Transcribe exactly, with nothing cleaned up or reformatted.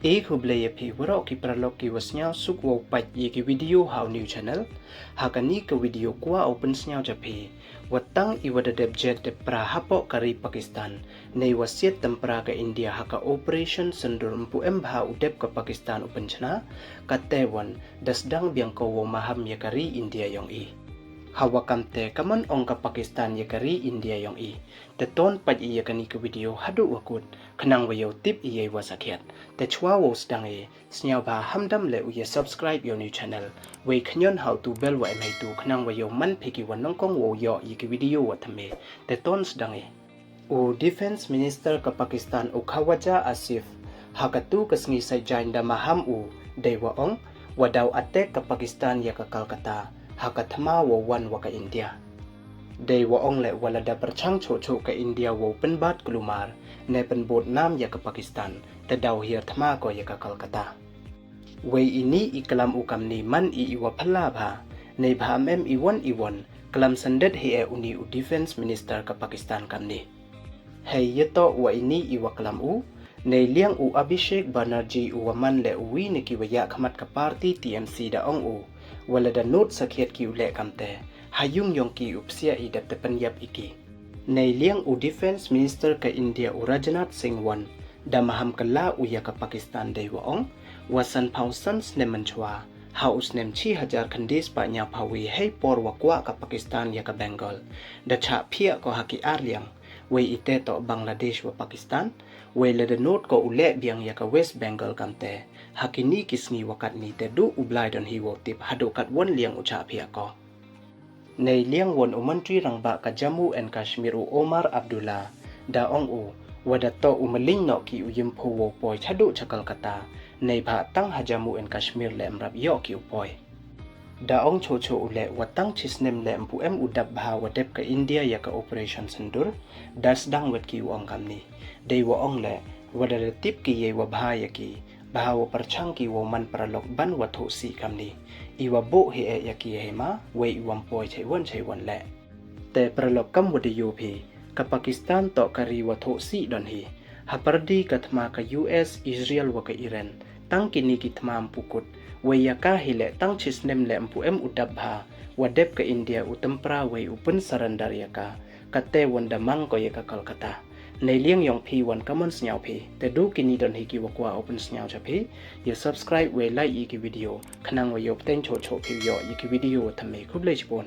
E khublei ya phi waroh ki paralok ki wa sniawsuk wow pait ya ki video ha u new channel. Ha kani ka video kwah u pynsniaw cha phi, wa tang i wa da dep jet dep pra hapoh ka ri Pakistan, nei wa siat tympra ka India ha ka Operation Sindoor, ym pu em bha u dep ka Pakistan u pynchna, ka te wan da sdang biang ko wow maham ya ka ri India yong i. Ha wa kam te ka mon ong ka Pakistan ya ka ri India yong i. Te ton pait i ya kani ka video haduh wa kut, khnang wa yow tip i ya i wa sakhiat. Te chwa wow sdang i, sniawbha hamdam le u ya subscribe ya u new channel, wei khñion ha u tu bell wa em hei tu, khnang wa yow man phi ki wa nyngkong wow yoh ya ki video wa thymme. Te ton sdang i. U Defence Minister ka Pakistan u Khawaja Asif, ha ka tu ka sngi Saitjaiñ da maham u, dei wa ong, wa daw attack ka Pakistan ya ka Kolkata, ha ka thma wow wan wa ka India. Dei wa ong le wa lada pyrchang choh choh ka India wow pynbat klumar, ne pynbud nam ya ka Pakistan, te daw hiar thma ko ya ka Kolkata. Wei ini i klam u kamni man i i wa phylla bha, nei bha ym em i won i won, klam syndet hi e uni u Defence Minister ka Pakistan kamni. Hei ya toh wa ini i wa klam u, nei liang u Abhishek Banerjee u wa man le u wi na ki wa yah khmat ka party T M C da ong u, wa lada nud sakhiat ki u leh kam te, ha yung yong ki u psiah i dep te pynyap i ki. Nei liang u Defence Minister ka India u Rajnath Singh wan, da maham kylla u ya ka Pakistan dei wa ong, wa san phaw san snem mynchwa, ha u snem chi hajar khyndai spah ñiaw phaw wi hei por wa kwah ka Pakistan ya ka Bengal, da chah phiah ko ha ki ar liang, wei i te toh Bangladesh wa Pakistan, wei lada nud ko u leh biang ya ka West Bengal kam te, ha kini ki sngi wa katni te du u Blai don hi wow tip haduh kat won liang u chah phiah ko. Nei liang won u Myntri Rangbah ka Jammu and Kashmir u Omar Abdullah, da ong u, wa da toh u mylliñ noh ki u yim phu wow poi chaduh cha Kolkata, nei bha tang ha Jammu and Kashmir le ym rap yoh ki u poi. Da ong choh choh u le wa tang chi snem le ym pu em u dap bha wa dep ka India ya ka Operation Sindoor, da sdang wet ki u ong kamni. Dei wa ong le, wa da tip ki ya i wa bha ya ki, bha wa pyrchang ki wow man paralok ban wa thoh sih kamni. I wa buh hi e ya ki hei ma, wei i wa ym poi chei won chei won le. Te paralok kam wa da yoh phi, ka Pakistan toh ka ri wa thoh sih don hi. Ha pyrdi ka thma ka U S, Israel wa ka Iran, tang kini ki thma ym pu kut, wei ya ka hi le tang chi snem le ym pu em u dap bha wa dep ka India u tympra wei u pynsurrender ya ka, ka te wan da mang ko ya ka Kolkata. Nei liang yong phi wan ka mon sniaw phi, te du kini don hi ki wa kwah u pynsniaw cha phi, ya subscribe wei like ya ki video, khnang wa yow pteng choh choh phi yoh ya ki video wa thymme. Khublei chibun.